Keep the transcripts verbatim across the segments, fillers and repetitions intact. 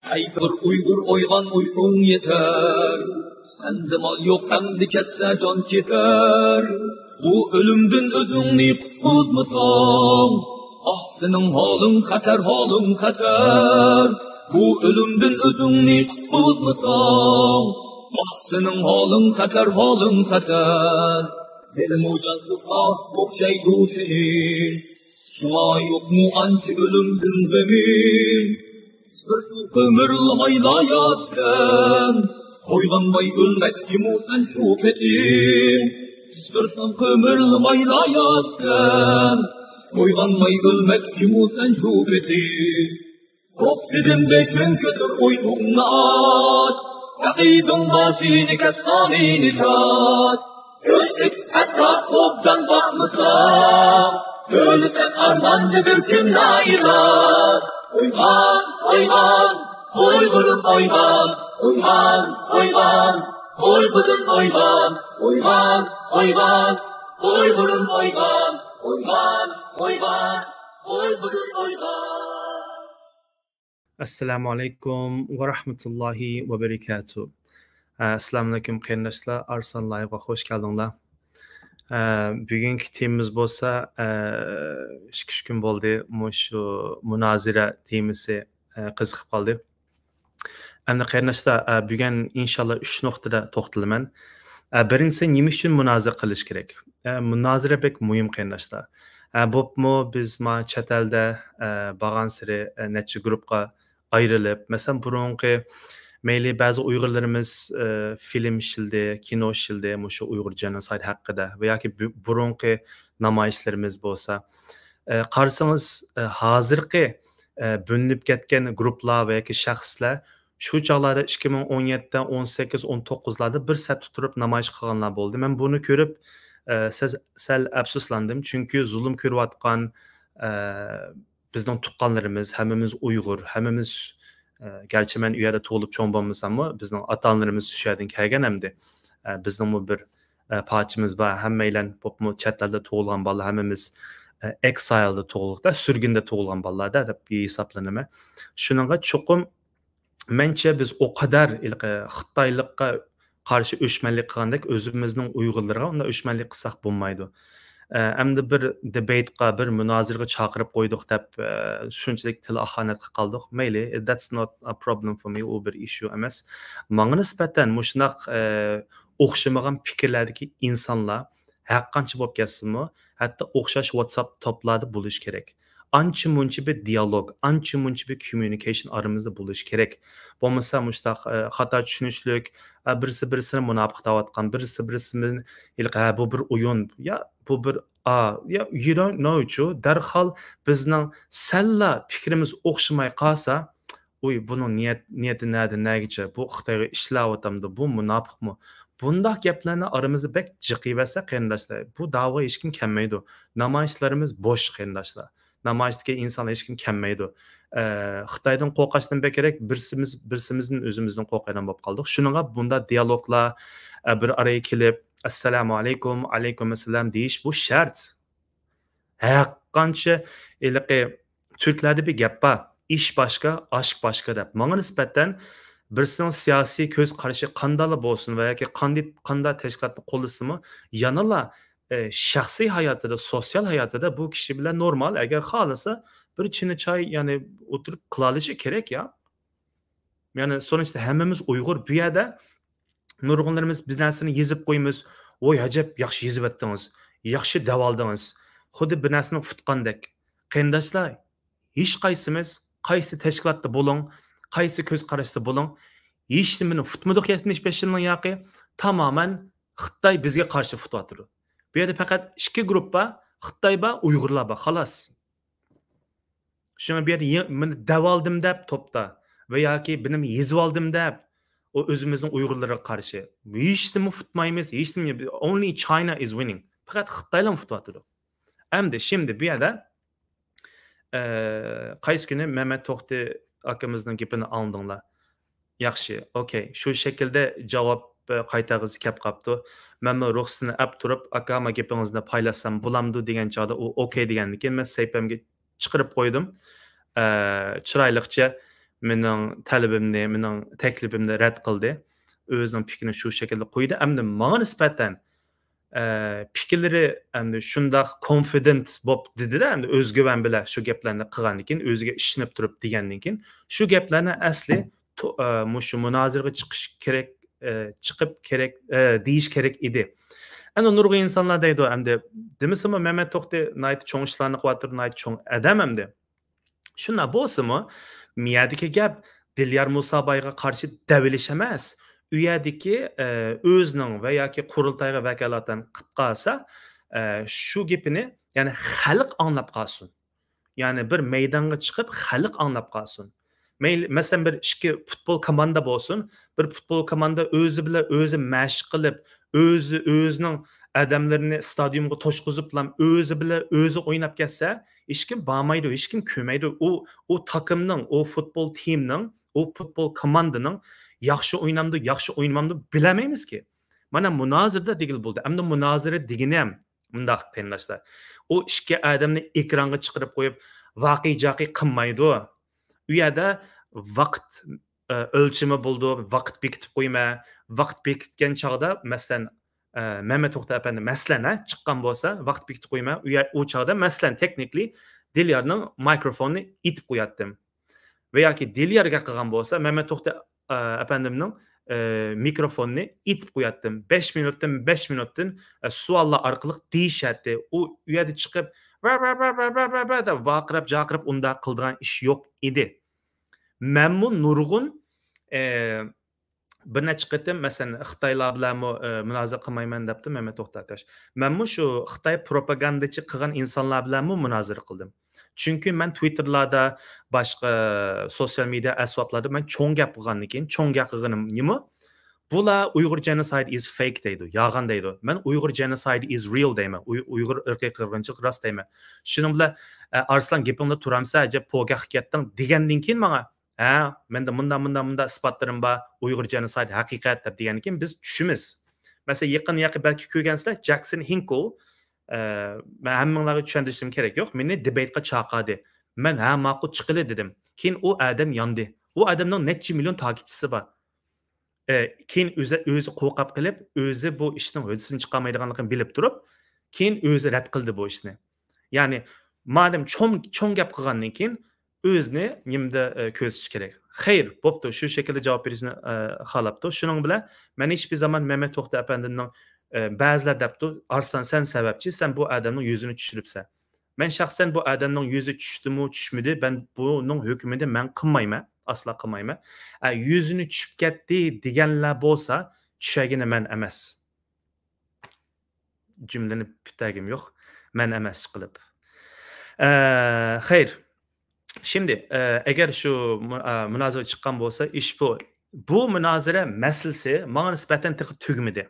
ئەي بىر ئۇيغۇر، ئويغان، ئۇيقۇڭ يېتەر. سەندە مال يوق، ئەمدى كەتسە جان كېتەر. بۇ ئۆلۈمدىن ئۆزۈڭنى قۇتقۇزمىساڭ، ئاھ، سېنىڭ ھالىڭ خەتەر، ھالىڭ خەتەر. بۇ ئۆلۈمدىن ئۆزۈڭنى قۇتقۇزمىساڭ، ئاھ، سېنىڭ ھالىڭ خەتەر، ھالىڭ خەتەر. ھېلىمۇ جانسىزغا ئوخشايدۇ تېنىڭ. شۇڭا يوقمۇ ئانچە ئۆلۈمدىن غېمىم؟ قىسقىرساڭ قىمىرلىمايلا ياتىسەن. ئويغانماي ئۆلمەكچىمۇ سەن شۇ پېتى؟ قىسقىرساڭ قىمىرلىمايلا ياتىسەن. ئويغانماي ئۆلمەكچىمۇ سەن شۇ پېتى؟ توختىدىم، بېشىڭ كۆتۈر، ئۇيقۇڭنى ئاچ. رەقىبىڭ باشىنى كەس، قانىنى چاچ. كۆز ئېچىپ ئەتراپ ئوبدان باقمىسا، ئۆلىسەن ئارماندا بىر كۈن نائىلاج. ئويغان، ئويغان، ئۇيغۇرۇم ئويغان. ئويغان، ئويغان، ئۇيغۇدىن ئويغان. ئويغان، ئويغان، ئۇيغۇرۇم ئويغان. ئويغان، ئويغان، ئۇيغۇدىن ئويغان. ئەسسالامۇ ئەلەيكۇم ۋە رەھمەتۇللاھى ۋە بەرىكاتۇھ. ئە، ئەسسالامۇ ئەلەيكۇم قېرىنداشلار، ئارسلان لايىۋغا خوش كەلدىڭلار. ئە، بۈگۈنكى تېمىمىز بولسا، ئە، ئىككى ئۈچ كۈن بولدى مۇشۇ مۇنازىرە تېمىسى، ئە، قىزىقىپ قالدى. ئەمدى قېرىنداشلار، ئە، بۈگۈن ئىنشاللا ئۈچ نۇقتىدا توختىلىمەن. ئە، بىرىنچىسى، نېمە ئۈچۈن مۇنازىرە قىلىش كېرەك؟ ئە، مۇنازىرە بەك مۇھىم قېرىنداشلار. ئە، بولۇپمۇ بىز ما چەت ئەلدە، ئە، بارغانسېرى، ئە، نەچچە گۇرۇپپىغا ئايرىلىپ، مەسىلەن، بۇرۇنقى مەيلى بەزى ئۇيغۇرلىرىمىز، ئە، فىلىم ئىشلىدى، كىنو ئىشلىدى، مۇشۇ ئۇيغۇر جېنوسايد ھەققىدە ۋە ياكى بۇ-، بۇرۇنقى نامايىشلىرىمىز بولسا. ئە، قارىسىڭىز، ئە، ھازىرقى، ئە، بۆلۈنۈپ كەتكەن گۇرۇپپىلار ۋە ياكى شەخسلەر شۇ چاغلاردا ئىككى مىڭ ئون يەتتە، ئون سەككىز، ئون توققۇزلاردا بىر سەپتە تۇرۇپ نامايىش قىلغانلار بولدى. مەن بۇنى كۆرۈپ، ئە، سەز-، سەل ئەپسۇسلاندىم. چۈنكى زۇلۇم كۆرۈۋاتقان، ئە، بىزنىڭ تۇغقانلىرىمىز، ھەممىمىز ئۇيغۇر، ھەممىمىز، ئە، گەرچە مەن ئۇ يەردە تۇغۇلۇپ چوڭ بولمىساممۇ، بىزنىڭ ئاتا-ئانىلىرىمىز شۇ يەردىن كەلگەن ئەمدى. ئە، بىزنىڭمۇ بىر، ئە، پارچىمىز بار. ھەممەيلەن بولۇپمۇ چەت ئەلدە تۇغۇلغان بالىلار، ھەممىمىز، ئە، ئېكسايلدا تۇغۇلدۇق-دە، سۈرگۈندە تۇغۇلغان بالىلار-دە دەپ ھېسابلىنىمەن. شۇنىڭغا چوقۇم مەنچە بىز ئۇ قەدەر ھېلىقى خىتايلىققا قارشى ئۆچمەنلىك قىلغاندەك ئۆزىمىزنىڭ ئۇيغۇرلىرىغا ئۇنداق ئۆچمەنلىك قىلساق بولمايدۇ. ئە، ئەمدى بىر دېبېيتقا، بىر مۇنازىرىگە چاقىرىپ قويدۇق دەپ، ئە، شۇنچىلىك تىل ئاھانەتكە قالدۇق. مەيلى، that's not a problem for me، ئۇ بىر ئىشۇ ئەمەس. ماڭا نىسبەتەن مۇشۇنداق، ئە، ئوخشىمىغان پىكىرلەردىكى ئىنسانلار ھەرقانچە بولۇپ كەتسىمۇ، ھەتتا ئوخشاش ۋاتساپ توپلاردا بولۇش كېرەك. ئانچە مۇنچە بىر دىيالوگ، ئانچە مۇنچە بىر كوممۇنىكېيشن ئارىمىزدا بولۇشى كېرەك. بولمىسا مۇشۇنداق، ئە، خاتا چۈشىنىشلىك، ئە، بىرسى بىرسىنى مۇناپىق دەۋاتقان، بىرسى بىرسىنى ھېلىقى، ھە، بۇ بىر ئويۇن، يا بۇ بىر، ئا، يا you don't know چۇ، دەرھال بىزنىڭ سەللا پىكرىمىز ئوخشىماي قالسا، ئۇي، بۇنىڭ نىيەت، نىيىتى نەدە، نەگىچە؟ بۇ خىتايغا ئىشلەۋاتامدۇ؟ بۇ مۇناپىقمۇ؟ بۇنداق گەپلەرنى ئارىمىزدا بەك جىقىيىۋەتسە، قېرىنداشلار، بۇ داۋىغا ھېچكىم كەلمەيدۇ. نامايىشلىرىمىز بوش، قېرىنداشلار. نامايىشتىكى ئىنسانلار ھېچكىم كەلمەيدۇ. ئە، خىتايدىن قورقۇشتىن بەكرەك بىرسىمىز، بىرسىمىزدىن ئۆزىمىزدىن قورقىدىغان بولۇپ قالدۇق. شۇنىڭغا بۇنداق دىيالوگلار، ئە، بىر ئارىغا كېلىپ، ئەسسالامۇ ئەلەيكۇم، ئەلەيكۇم ئەسسالام دېيىش بۇ شەرت. ھەرقانچە ھېلىقى تۈركلەردە بىر گەپ بار، «ئىش باشقا، ئاشىق باشقا» دەپ. ماڭا نىسبەتەن بىرسىنىڭ سىياسىي كۆز قارىشى قانداقلا بولسۇن ۋە ياكى قانداق، قانداق تەشكىلاتنى قوللىسىمۇ، يەنىلا، ئە، شەخسىي ھاياتىدا، سوتسىيال ھاياتىدا بۇ كىشى بىلەن نورمال، ئەگەر خالىسا بىر چىنە چاي، يەنى ئولتۇرۇپ قىلالىشى كېرەك يا. يەنى سونۇچتا ھەممىمىز ئۇيغۇر. بۇ يەردە نۇرغۇنلىرىمىز بىر نەرسىنى يېزىپ قويىمىز. «ۋوي، ئەجەب ياخشى يېزىۋەتتىڭىز، ياخشى دەۋالدىڭىز.» خۇددى بىر نەرسىنى ئۇتقاندەك. قېرىنداشلار، ھېچقايسىمىز، قايسى تەشكىلاتتا بولۇڭ، قايسى كۆز قاراشتا بولۇڭ، ھېچنېمىنى ئۇتمىدۇق يەتمىش بەش يىلنىڭ ياقى. تامامەن خىتاي بىزگە قارشى ئۇتۇۋاتىدۇ. بۇ يەردە پەقەت ئىككى گۇرۇپپا، خىتاي بار، ئۇيغۇرلار بار، خالاس. شۇڭا بۇ يەردە يە-، مېنى دەۋالدىم دەپ توپتا ۋە ياكى بىنىمۇ يېزىۋالدىم دەپ، ئۇ ئۆزىمىزنىڭ ئۇيغۇرلىرىغا قارشى. ھېچنېمە ئۇتمايمىز، ھېچنېمە، only China is winning. پەقەت خىتايلا ئۇتۇۋاتىدۇ. ئەمدى، شىمدى بۇ يەردە، ئە، قايسى كۈنى مەمەت توختى ئاكىمىزنىڭ گېپىنى ئاڭلىدىڭلار؟ ياخشى، ئوكەي. شۇ شەكىلدە جاۋاب، ئە، قايتارغۇسى كەپ قاپتۇ. مەنمۇ رۇخسىتىنى ئەپ تۇرۇپ، «ئاكا، ما گېپىڭىزنى پايلاشسام بولامدۇ؟» دېگەن چاغدا ئۇ ئوكەي دېگەندىكىن، مەن سەھىپەمگە چىقىرىپ قويدۇم. ئە، چىرايلىقچە مېنىڭ تەلىپىمنى، مېنىڭ تەكلىپىمنى رەت قىلدى. ئۆزىنىڭ پىكرىنى شۇ شەكىلدە قويدى. ئەمدى ماڭا نىسبەتەن، ئە، پىكىرلىرى ئەمدى شۇنداق confident بولۇپ دېدى-دە، ئەمدى ئۆزگۈۋەن بىلەن شۇ گەپلەرنى قىلغاندىن كېيىن، ئۆزىگە ئىشىنىپ تۇرۇپ دېگەندىن كېيىن، شۇ گەپلەرنى ئەسلى تو-، ئە، مۇشۇ مۇنازىرىگە چىقىش كېرەك، ئە، چىقىپ كېرەك، ئە، دېيىش كېرەك ئىدى. ئەمدى نۇرغۇن ئىنسانلار دەيدۇ، ئەمدى دېمىسىمۇ مەمەت توختى ناھايىتى چوڭ ئىشلارنى قىلىۋاتىدۇ، ناھايىتى چوڭ ئادەم ئەمدى. شۇنداق بولسىمۇ، مۇ يەردىكى گەپ دىليار مۇسابايغا قارشى دەۋېلىش ئەمەس. ئۇ يەردىكى، ئە، ئۆزىنىڭ ۋە ياكى قۇرۇلتايغا ۋاكالىتەن قىلىپ قالسا، ئە، شۇ گېپىنى، يەنى خەلق ئاڭلاپ قالسۇن. يەنى بىر مەيدانغا چىقىپ خەلق ئاڭلاپ قالسۇن. مەيلى، مەسىلەن، بىر ئىككى پۇتبول كوماندا بولسۇن، بىر پۇتبول كوماندا ئۆزى بىلەن ئۆزى مەشىق قىلىپ، ئۆزى، ئۆزىنىڭ ئادەملىرىنى ستادىيومغا توشقۇزۇپلا ئۆزى بىلەن ئۆزى ئويناپ كەتسە، ھېچكىم بارمايدۇ، ھېچكىم كۆرمەيدۇ. ئۇ، ئۇ تاكىمنىڭ، ئۇ پۇتبول تىمنىڭ، ئۇ پۇتبول كوماندىنىڭ ياخشى ئوينامدۇ، ياخشى ئوينىمامدۇ بىلەلمەيمىزكى. مانا مۇنازىرىدە دېگىلى بولدى. ئەمدى مۇنازىرە دېگىنى ھەم مۇنداق قېرىنداشلار. ئۇ ئىككى ئادەمنى ئېكرانغا چىقىرىپ قويۇپ، ۋاقىي-جاقىي قىلمايدۇ. ئۇ يەردە ۋاقىت، ئە، ئۆلچىمى بولىدۇ، ۋاقىت بېكىتىپ قويىمەن. ۋاقىت بېكىتكەن چاغدا، مەسىلەن، ئە، مەمەت توختى ئەپەندى، مەسىلەن، ھە، چىققان بولسا، ۋاقىت بېكىتىپ قويىمەن. ئۇ يە-، ئۇ چاغدا، مەسىلەن، تېكنىكلى دىليارنىڭ مىكروفونىنى ئېتىپ قوياتتىم. ۋە ياكى دىليارگە قىلغان بولسا، مەمەت توختى، ئە، ئەپەندىمنىڭ، ئە، مىكروفونىنى ئېتىپ قوياتتىم. بەش مىنۇتتىن، بەش مىنۇتتىن، ئە، سوئاللار ئارقىلىق دېيىشەتتى. ئۇ، ئۇ يەردە چىقىپ، ۋە، ۋە، ۋە دەپ ۋارقىراپ، جارقىراپ ئۇنداق قىلىدىغان ئىش يوق ئىدى. مەنمۇ نۇرغۇن، ئە، بىر نەچچە قېتىم، مەسىلەن، خىتايلار بىلەنمۇ، ئە، مۇنازىرە قىلمايمەن دەپتۇ مەمەت توختى ئاكاش. مەنمۇ شۇ خىتاي پروپاگاندىچى قىلغان ئىنسانلار بىلەنمۇ مۇنازىرە قىلدىم. چۈنكى مەن تىۋىتتېرلاردا، باشقا سوتسىيال مېدىيا ئەسۋابلاردا مەن چوڭ گەپ قىلغاندىن كېيىن، چوڭ گەپ قىلغىنىم نېمە؟ بۇلار ئۇيغۇر genocide is fake دەيدۇ، يالغان دەيدۇ. مەن ئۇيغۇر genocide is real دەيمەن. ئۇي-، ئۇيغۇر ئىرقىي قىرغىنچىلىقى راست دەيمەن. شۇنىڭ بىلەن، ئە، ئارسلان گېپىڭدە تۇرامسەن، ئەجەب پوگاھقا كەتتىڭ دېگەندىن كېيىن ماڭا، ھە، مەندە مۇنداق، مۇنداق، مۇنداق ئىسپاتلىرىم بار، ئۇيغۇر genocide ھەقىقەت دەپ دېگەندىن كېيىن بىز چۈشىمىز. مەسىلەن، يېقىن ياقى بەلكى كۆرگەنسىلەر، جاكسون ھىنكول، ئە، مەن ھەممىڭلارغا چۈشەندۈرۈشۈم كېرەك يوق، مېنى دېبېيتقا چاقىردى. مەن، ھە، ماقۇل، چىقىلى دېدىم. كېيىن ئۇ ئادەم ياندى. ئۇ ئادەمنىڭ نەچچە مىليون تاكىپچىسى بار. ئە، كېيىن ئۆزى، ئۆزى قورقۇپ قېلىپ، ئۆزى بۇ ئىشنىڭ ھۆددىسىدىن چىقالمايدىغانلىقىنى بىلىپ تۇرۇپ، كېيىن ئۆزى رەت قىلدى بۇ ئىشنى. يەنى، مادەم چوڭ، چوڭ گەپ قىلغاندىن كېيىن ئۆزىنى نېمىدە، ئە، كۆرسىتىش كېرەك. خەير، بوپتۇ، شۇ شەكىلدە جاۋاب بېرىشنى، ئە، خالاپتۇ. شۇنىڭ بىلەن مەن ھېچبىر زامان مەمەت توختى ئەپەندىمنىڭ، ئە، بەزىلەر دەپتۇ، «ئارسلان، سەن سەۋەبچى، سەن بۇ ئادەمنىڭ يۈزىنى چۈشۈرۈپسەن.» مەن شەخسەن بۇ ئادەمنىڭ يۈزى چۈشتىمۇ، چۈشمىدى، مەن بۇنىڭ ھۆكمىنى مەن قىلمايمەن، ئاسلا قىلمايمەن. ئە، يۈزىنى چۈشۈپ كەتتى دېگەنلەر بولسا، چۈشەرگىنى مەن ئەمەس. جۈملىنى پۈتتۈرگۈم يوق. مەن ئەمەس قىلىپ. ئە، خەير. شىمدى، ئە، ئەگەر شۇ مۇ-، ئە، مۇنازىرە چىققان بولسا، ئىش بۇ. بۇ مۇنازىرە مەسىلىسى ماڭا نىسبەتەن تېخى تۈگىمىدى.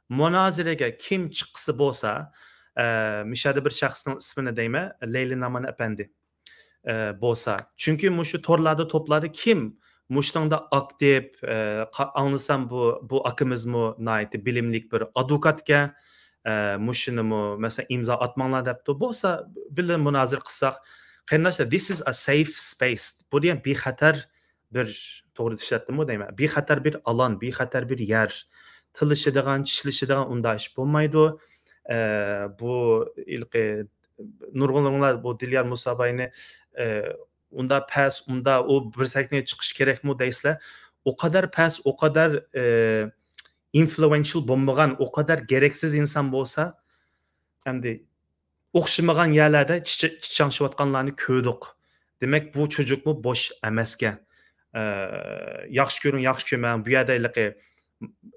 مۇنازىرىگە كىم چىققىسى بولسا، ئە، مۇشۇ يەردە بىر شەخسنىڭ ئىسمىنى دەيمەن، لەيلى نامان ئەپەندى، ئە، بولسا. چۈنكى مۇشۇ تورلاردا، توپلاردا كىم مۇشۇنىڭدا ئاكتىپ، ئە، قا-، ئاڭلىسام بۇ، بۇ ئاكىمىزمۇ ناھايىتى بىلىملىك بىر ئادۋوكات ئىكەن. ئە، مۇشۇنىمۇ، مەسىلەن، ئىمزا ئاتماڭلار دەپتۇ. بولسا بىللە مۇنازىرە قىلساق. قېرىنداشلار، this is a safe space. بۇ دېگەن بىخەتەر بىر، توغرا ئىشلەتتىمغۇ دەيمەن. بىخەتەر بىر ئالان، بىخەتەر بىر يەر. تىللىشىدىغان، چىشلىشىدىغان ئۇنداق ئىش بولمايدۇ. ئە، بۇ ھېلىقى نۇرغۇنلىرىڭلار بۇ دىليار مۇساباينى، ئە، ئۇنداق پەس، ئۇنداق ئۇ بىر سەھنىگە چىقىش كېرەكمۇ دەيسىلەر. ئۇ قەدەر پەس، ئۇ قەدەر، ئە، influential بولمىغان، ئۇ قەدەر گېرەكسىز ئىنسان بولسا، ئەمدى ئوخشىمىغان يەرلەردە چىچ-، چىچاڭشىۋاتقانلارنى كۆردۇق. دېمەك، بۇ چوجۇقمۇ بوش ئەمەسكەن. ئە، ياخشى كۆرۈڭ، ياخشى كۆرمەڭ. بۇ يەردە ھېلىقى،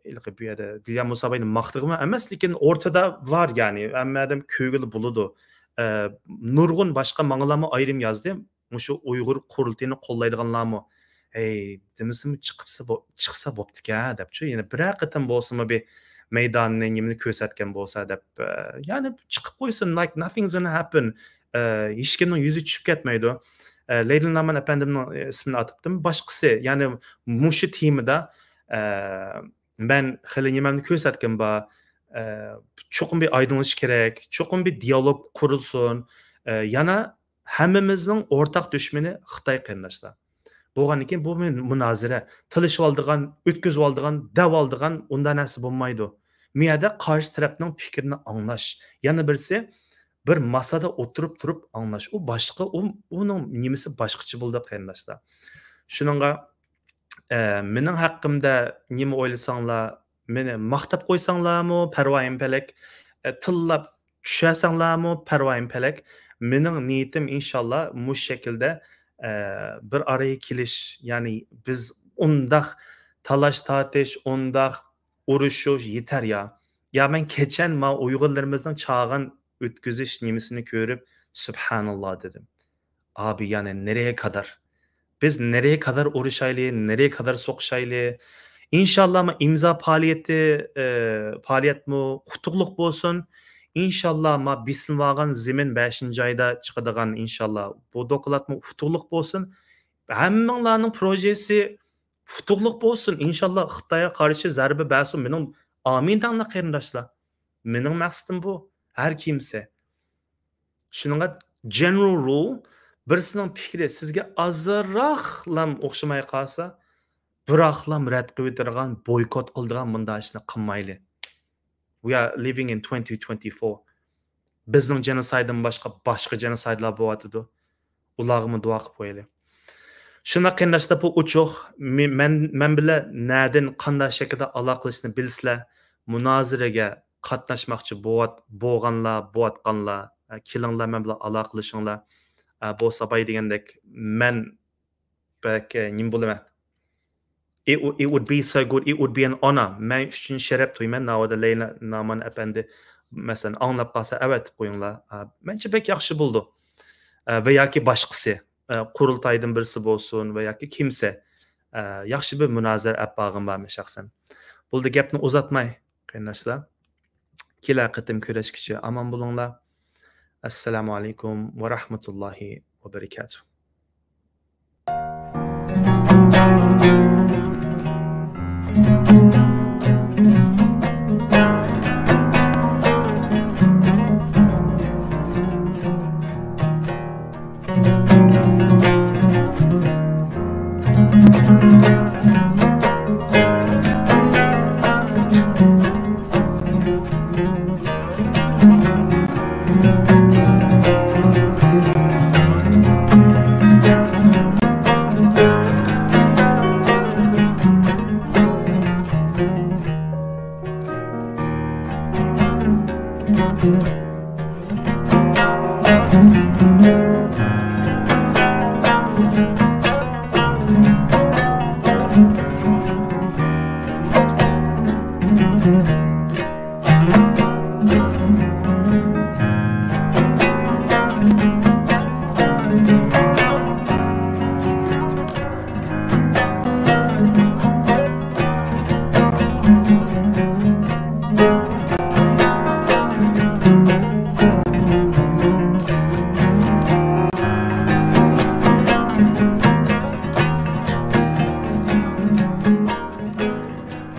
ھېلىقى بۇ يەردە دىليار مۇساباينى ماختىغىمۇ ئەمەس، لېكىن ئورتىدا بار، يەنى ھەممە ئادەم كۆرگىلى بولىدۇ. ئە، نۇرغۇن باشقا ماڭىلارمۇ ئايرىم يازدى. مۇشۇ ئۇيغۇر قۇرۇلتىيىنى قوللايدىغانلارمۇ، ھەي، دېمىسىمۇ چىقىپسا بو-، چىقسا بوپتىكەن دەپچۇ. يەنە بىرەر قېتىم بولسىمۇ بىر مەيداننى، نېمىنى كۆرسەتكەن بولسا دەپ، ئە، يەنى چىقىپ قويسۇن، like, nothing's gonna happen. ئە، ھېچكىمنىڭ يۈزى چۈشۈپ كەتمەيدۇ. ئە، لەيلى نامان ئەپەندىمنىڭ، ئە، ئىسمىنى ئاتىپتىم. باشقىسى، يەنى مۇشۇ تېمىدا، ئە، مەن خېلى نېمەمنى كۆرسەتكىنىم بار. ئە، چوقۇم بىر ئايدىڭلىشىش كېرەك، چوقۇم بىر دىيالوگ قۇرۇلسۇن. ئە، يەنە ھەممىمىزنىڭ ئورتاق دۈشمىنى خىتاي قېرىنداشلار. بولغاندىن كېيىن بۇ مۇنازىرە، تىلىشىۋالىدىغان، ئۆتكۈزۈۋالىدىغان، دەۋالىدىغان ئۇنداق نەرسە بولمايدۇ. مۇ يەردە قارشى تەرەپنىڭ پىكرىنى ئاڭلاش. يەنە بىرسى، بىر ماسادا ئولتۇرۇپ تۇرۇپ ئاڭلاش. ئۇ باشقا، ئۇ، ئۇنىڭ نېمىسى باشقىچە بولىدۇ، قېرىنداشلار. شۇنىڭغا، ئە، مېنىڭ ھەققىمدە نېمە ئويلىساڭلار، مېنى ماختاپ قويساڭلارمۇ پەرۋايىم پەلەك، ئە، تىللاپ چۈشەرسەڭلارمۇ پەرۋايىم پەلەك. مېنىڭ نىيىتىم ئىنشاللا مۇشۇ شەكىلدە، ئە، بىر ئارىغا كېلىش، يەنى بىز ئۇنداق تالاش تارتىش، ئۇنداق ئۇرۇشۇش يېتەر يا. يا مەن كەچەن ما ئۇيغۇرلىرىمىزنىڭ چاغان ئۆتكۈزۈش نېمىسىنى كۆرۈپ، سۇبھاناللا دېدىم. ئابى، يەنى نېرىگە قەدەر؟ بىز نېرىگە قەدەر ئۇرۇشايلى، نېرىگە قەدەر سوقۇشايلى؟ ئىنشاللا ما ئىمزا پائالىيىتى، ئى، پائالىيەتمۇ ئۇتۇقلۇق بولسۇن. ئىنشاللا ما بېسىلىۋالغان زېمىن بەشىنچى ئايدا چىقىدىغان ئىنشاللا بۇ دوكلاتمۇ ئۇتۇقلۇق بولسۇن. ھەممىڭلارنىڭ پروژېسى ئۇتۇقلۇق بولسۇن. ئىنشاللا خىتايغا قارشى زەربە بەرسۇن. مېنىڭ ئامىن دەڭلار قېرىنداشلار. مېنىڭ مەقسىتىم بۇ. ھەر كىمسى. شۇنىڭغا general rule، بىرسىنىڭ پىكرى سىزگە ئازراقلام ئوخشىماي قالسا، بىراقلام رەت قىلىۋېتىدىغان، بويكوت قىلىدىغان مۇنداق ئىشنى قىلمايلى. We are living in twenty twenty-four. بىزنىڭ جېنوسايدىن باشقا، باشقا جېنوسايدلار بولۇۋاتىدۇ. ئۇلارغىمۇ دۇئا قىلىپ قويايلى. شۇنداق قېرىنداشلار، بۇ ئوچۇق. مې-، مەن، مەن بىلەن نەدىن، قانداق شەكىلدە ئالاقىلىشىشنى بىلىسىلەر. مۇنازىرىگە قاتناشماقچى بوۋات-، بولغانلار، بولۇۋاتقانلار، ئە، كېلىڭلار، مەن بىلەن ئالاقىلىشىڭلار. ئە، بولسا باي دېگەندەك، مەن بەك، ئە، نېمە بولىمەن؟ It, w- it would be so good, it would be an honor. مەن ئۈچۈن شەرەپ تويىمەن. ناۋادا لەيلا نامەن ئەپەندى، مەسىلەن، ئاڭلاپ قالسا، ئەۋەتىپ قويۇڭلار. ئە، مەنچە بەك ياخشى بولىدۇ. ئە، ۋە ياكى باشقىسى، ئە، قۇرۇلتايدىن بىرسى بولسۇن ۋە ياكى كىمسى، ئە، ياخشى بىر مۇنازىرە ئەپ بارغىم بارمەن شەخسەن. بولدى، گەپنى ئۇزارتماي، قېرىنداشلار. كېلەر قېتىم كۆرۈشكىچە ئامان بولۇڭلار. ئەسسالامۇ ئەلەيكۇم ۋە رەھمەتۇللاھى ۋە بەرىكاتۇھ.